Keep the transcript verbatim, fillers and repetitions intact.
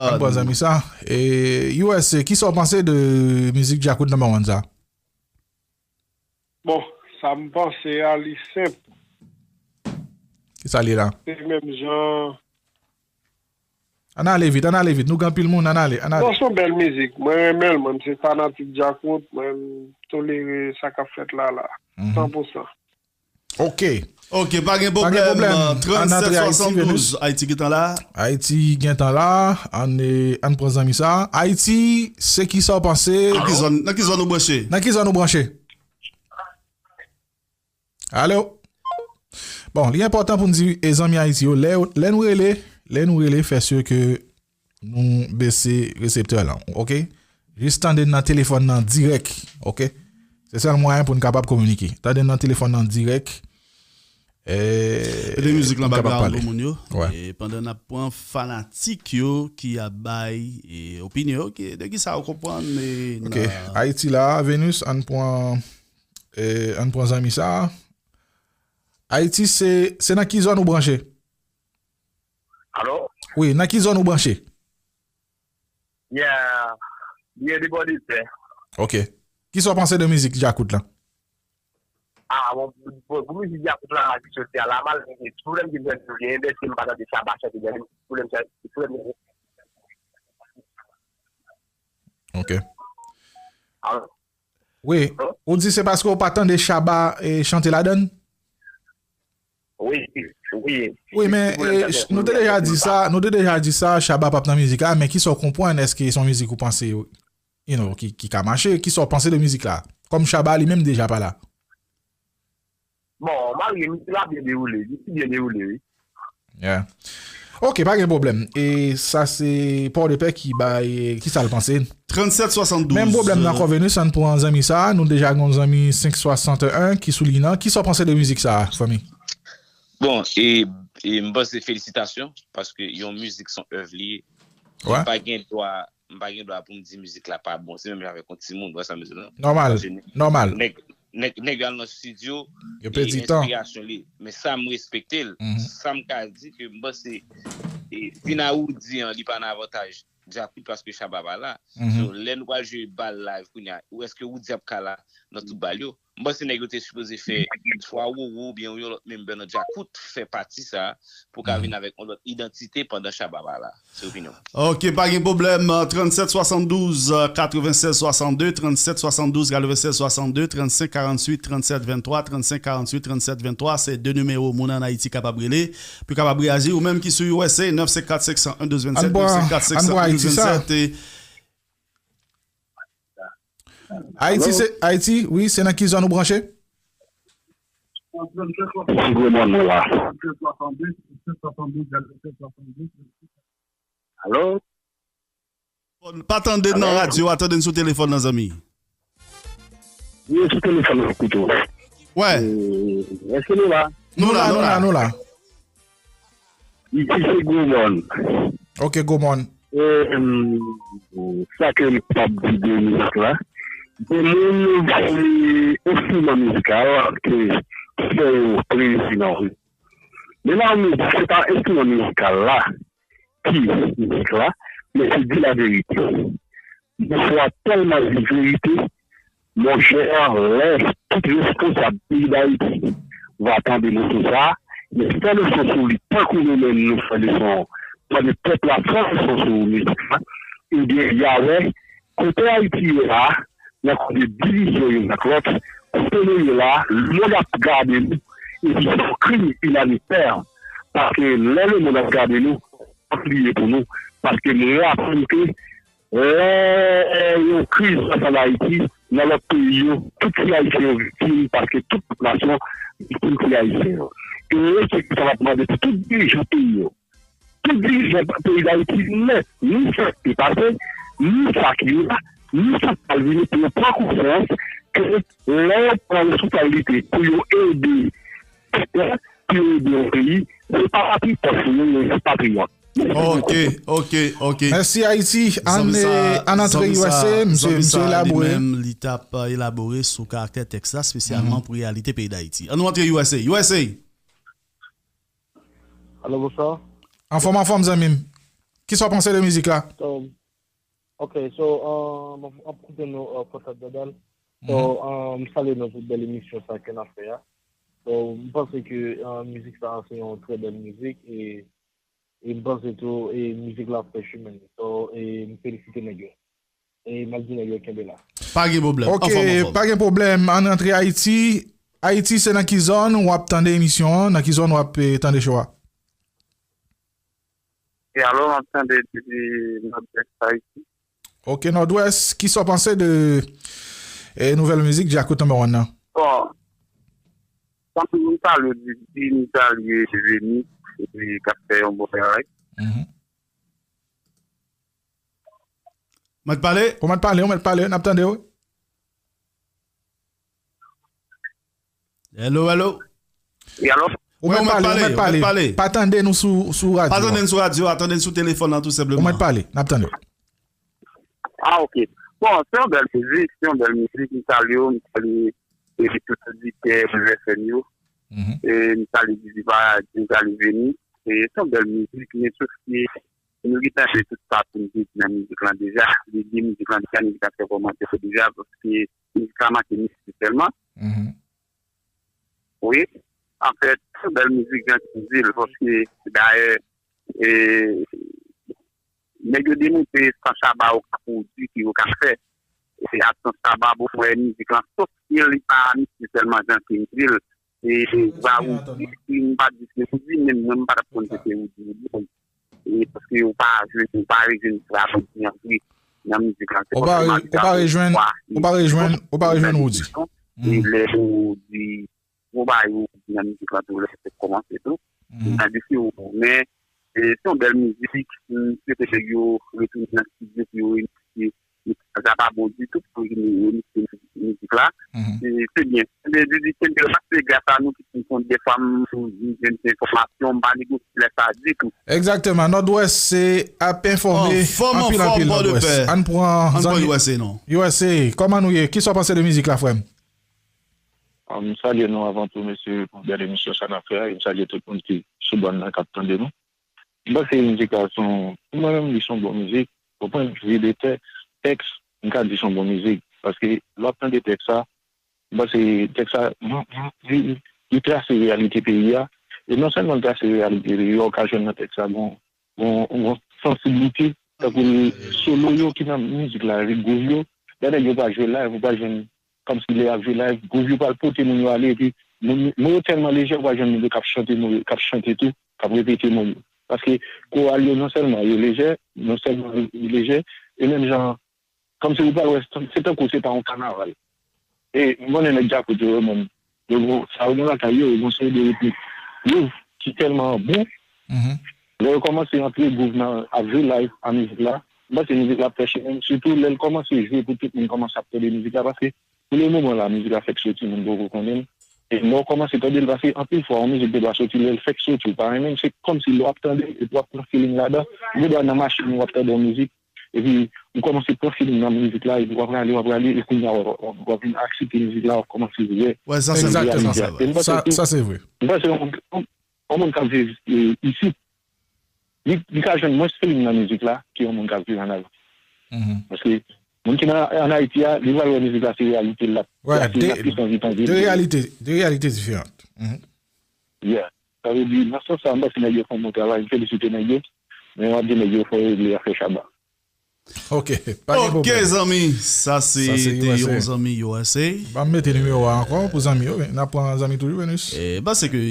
Ann pran zanmi sa. E, U S A, kisa w panse de mizik Djakout number one sa? Bon, sa m panse a, li senp. Kisa li la? Se menm jan. Ann ale vit, ann ale vit. Nou gen anpil moun, ann ale, ann ale. Non, se yon bèl mizik. Mwen renmen l, mwen. M se fanatik Djakout. Mwen, m tolere sa k ap fèt la, la. San pou san. Ok. Ok, pa gen pwoblèm. Trannset swasann douz, Ayiti gentan la. Ayiti gentan la. Ann, ann pran zanmi sa. Ayiti, se kisa w panse? Nan ki zòn, nan ki zòn ou branche? Nan ki zòn ou branche? Alo? Bon, li enpòtan pou n di e zanmi Ayiti yo, lè, lè nou rele, lè nou rele, fè si ke nou bese reseptè lan, ok? Jis tande n nan telefòn nan dirèk, ok? Se sèl mwayen pou n kapab kominike. Tande n nan telefòn nan dirèk. Mete mizik lan background pou moun yo. E pandan n ap pran fanatik yo ki ap bay e, opinyon yo ki, de ki sa yo konprann. E, ok. Ayiti la, Venus, ann pran, e, ann pran zanmi sa. Ayiti, se, se nan ki zòn ou branche? Alo? Wi, nan ki zòn ou branche? Yeah, yeah, the body there. Ok. Kisa w panse de mizik Djakout lan? Ah, bon, bon, pou mizik Djakout lan, ki soti a la, malgre tout pwoblèm ki gen, gen, enbesil, m pa tande Shabba chante, gen pwoblèm, pwoblèm. Ok. Wi, ou di se paske w pa tande Shabba e chante ladann? Wi, wi. Wi, men nou te deja di sa, nou te deja di sa, Shabba p ap nan mizik la, men kisa w konprann, èske se yon mizik ou panse, you know, ki, ki ka mache, kisa w panse de mizik la? Kòm Shabba li menm deja pa la. Bon, malgre mizik la byen dewoule, li byen dewoule, wi. Yeah. Ok, pa gen pwoblèm. E sa se Port de Paix ki bay, ki sa l panse? Trannset swasann douz. Menm pwoblèm nan Corvinus, ann pran zanmi sa. Nou deja gen yon zanmi senk swasanteyen ki sou liy nan. Kisa w panse de mizik sa, fanmi? Bon, e, e m panse felisitasyon, paske yon mizik se yon èv li ye. Li pa gen dwa m pa gen dwa pou m di mizik la pa bon. Se menm jan avèk yon timoun, ou wè sa m di la? Nòmal, nòmal. Nèg, nèg, nèg yo al nan estidyo, e enspirasyon li. Men sa m respekte l. Sa m ka di ke m panse, e, vin a Roody an, li pa nan avantaj Djakout paske Shabba pa la. So, lè nou pral jwe bal live kounye a, ou èske Roody ap ka la nan tout bal yo? M panse nèg yo te sipoze fè swa Roro oubyen yon lòt member nan Djakout fè pati sa pou ka vin avèk yon lòt idantite pandan Shabba pa la. Se opinyon m. Ok, pa gen pwoblèm. Trannset swasann douz, katrevennsèz swasannde, trannset swasann douz, katrevennsèz swasannde, trannsenk karanntuit, trannsèt venntwa, trannsenk karanntuit, trannsèt venntwa, se de nimewo moun ann Ayiti kapab rele pou kapab reyaji. Ou menm ki sou U S A, nèf senk kat senk san en douz vennsèt, nèf senk kat senk san en douz vennsèt. Ayiti, se, Ayiti, wi, se nan ki zòn ou branche? Se Gwo Mòn mwen la. Alo? Pa tande nan radyo a, tande n sou telefòn nan, zanmi. Wi, sou telefòn nan pito. Wè. Èske nou la? Nou la, nou la, nou la. Isi se Gwo Mòn. Ok, Gwo Mòn. Sa ke m kapab di de mizik la, gen moun vle enstriman mizikal ke fè yo plezi nan ri. Men la mizik se pa enstriman mizikal la ki mizik la, men se di laverite. Yon fwa tèlman di verite, monchè, lè tout responsab peyi Dayiti va tande moso sa, yo fè leson sou li tankou nou menm nou fè leson, tande pèp la fè leson sou mizik la, ebyen y a wè kote Ayiti ye la, nan kote divizyon youn ak lòt, kote nou ye la, lemonn ap gade nou, epi se yon krim imanitè, paske lè lemonn ap gade nou, ap li ye pou nou, paske m raple ke lè yon kriz fèt ann Ayiti, nan lòt peyi yo, tout ti Ayisyen yo viktim, paske tout lòt nasyon viktim ti Ayisyen yo. E se sa m ap mande pou tout dirijan peyi yo. Tout dirijan peyi Dayiti, men, ni sa ki te pase, ni sa ki la, ni sa k pral vini, pou yo pran konsyans ke lè yo pran responsablite pou yo ede, pou yo ede yon peyi, se pa patri pòch yo ye, se patriyòt. Ok, ok, ok. Mèsi Ayiti. Ann, ann antre U S A, misye, misye elabore. Menm li t ap elabore sou karaktè tèks la, espesyalman pou reyalite peyi Dayiti. Ann nou antre U S A. U S A. Alo, bonswa. Anfòm, anfòm, zanmi m. Kisa w panse de mizik la? So, ok, so, um, ap koute nou, uh, Pòtat Dadal. So, um, m salye nou pou bèl emisyon sa ke n ap fè a. So, m panse ke, uh, mizik sa a se yon trè bèl mizik e, e m panse tou, e mizik la ap fè chimen li. So, e m felisite nèg yo. E m ap di nèg yo kenbe la. Pa gen pwoblèm. Ok, anfòm, anfòm. Pa gen pwoblèm. Ann rantre Ayiti. Ayiti, se nan ki zòn w ap tande emisyon an? Nan ki zòn w ap, eh, tande show a? E alò, m ap tande depi Nòdwès Ayiti. Ok, Nòdwès, kisa w panse de, eh, nouvèl mizik Djakout number one nan? Bon, tankou m salye Didi, m salye Veni, epi k ap fè yon bon travay. Mhm. Mèt pale? Ou mèt pale, ou mèt pale, n ap tande w. Hello, hello. Wi, alò? Ou mèt pale, ou mèt pale. Pa tande nou sou, sou radyo. Pa tande nou sou radyo a, tande n sou telefòn nan tou senpleman. Ou mèt pale, n ap tande w. Ah, ok. Bon, se yon bèl mizik, se yon bèl mizik. M salye w, m salye, e, tout oditè Boulvè F M yo. Mhm. E, m salye Didi Paradi, m salye Veni. E, se yon bèl mizik, men sof ke nou gentan jwe tout sa pou n te di nan mizik lan deja. Li di mizik lan deja, nou gentan fè kòmantè deja, paske mizik la manke misye sèlman. Mhm. Wi. Anfèt, se yon bèl mizik, jan King di l, paske dayè, e, nèg yo demontre san Shabba yo ka pwodui, ke yo ka fè. E absans Shabba, bon, mwen, mizik lan, sof ke li pa misye sèlman, jan King di l. E Roody, si m pa di se Roody, menm mwen, m pa t ap konn se Roody. E paske ou pa jwenn, ou pa rejwenn Roody an vre nan mizik lan. Se kòm se Marie Laveau, ou pa rejwenn Roody. E lè Roody, ou pa yo nan mizik lan tou, lè se kòmanse tou. Nan di si ou, men, e, se yon bèl mizik, m swete nèg yo retounen nan estidyo pou yo remixye. Sa pa bon ditou pou yo remixye mizik la. Se, se byen. Men Didi, kenbe la, se gras a nou ki fè m dèfwa m, m jwenn enfòmasyon, m pa negosye lè sa ditou. Egzakteman. Nòdwès, se ap enfòme anpil, anpil Nòdwès. Ann pran zanmi U S A, non? U S A, kòman nou ye? Kisa w panse de mizik la, frè m? Ah, m salye nou avan tou, mesye, pou bèl emisyon sa n ap fè a, e m salye tout moun ki sou bòn nan k ap tande nou. M panse mizik la se yon, pou mwen menm, li se yon bon mizik. Ou konprann, vide tè-, tèks, m ka di se yon bon mizik. Paske lè w ap tande tèks sa, m panse tèks sa, li, li, li, li trase reyalite peyi a. E non sèlman l trase reyalite peyi a, ou ka jwenn nan tèks sa, bon, yon, yon sansiblite, tankou solo yo ki nan mizik la, ritm groove yo, lè nèg yo pral jwe live, ou pral jwenn kòmsi lè y ap jwe live, groove yo pral pote moun yo ale, epi moun, mo yo tèlman lejè, ou pral jwenn moun yo k ap chante mo yo, k ap chante tou, k ap repete mo yo. Paske koral yo non sèlman yo lejè, non sèlman yo lejè, e menm jan, kòmsi ou pral wè, se tankou se pa yon kanaval. E m konnen nèg Djakout yo, yo menm, yo gon, sa yo gen lakay yo, yo gon seri de ritmik yo ki tèlman bon. Lè yo kòmanse antre groove nan, ap jwe live a mizik la, m panse mizik la ap fè chimen, sitou lè l kòmanse jwe pou tout moun kòmanse ap tande mizik la, paske pou le moman la, mizik la fèk soti, moun poko konnen l. E lè w kòmanse tande l, paske anpil fwa, yon mizik te dwa soti, lè l fèk soti, ou pa renmen l, se kòmsi lè w ap tande l, epi w ap pran feeling ladan, ou gen dwa nan machin ou, w ap tande yon mizik, epi ou kòmanse pran feeling nan mizik la, epi w ap rale, w ap rale, e kounye a, w, w, w ap vin aksepte mizik la, w ap kòmanse vle. Wè, sa se vre. Egzakteman. Sa se vre. M panse yon moun, yon, yon moun k ap viv, e, isit, li, li ka jwenn mwens feeling nan mizik la ke yon moun k ap viv ann Ayiti. Paske moun ki nan, ann Ayiti a, li pral wè mizik la se reyalite l, l ap, wè, se de, l ap plis anvi tande de l. Reyalite, de reyalite diferan. Yeah. Sa vle di, nan sans sa, m panse nèg yo fè yon bon travay, m felisite nèg yo. Men m ap di nèg yo, fò yo regle afè Shabba. Ok, pa gen pwoblèm. Ok, zanmi, sa se te yon zanmi U S A. Ban m mete nimewo a ankò pou zanmi yo, n ap pran zanmi toujou, Venus. E, m panse ke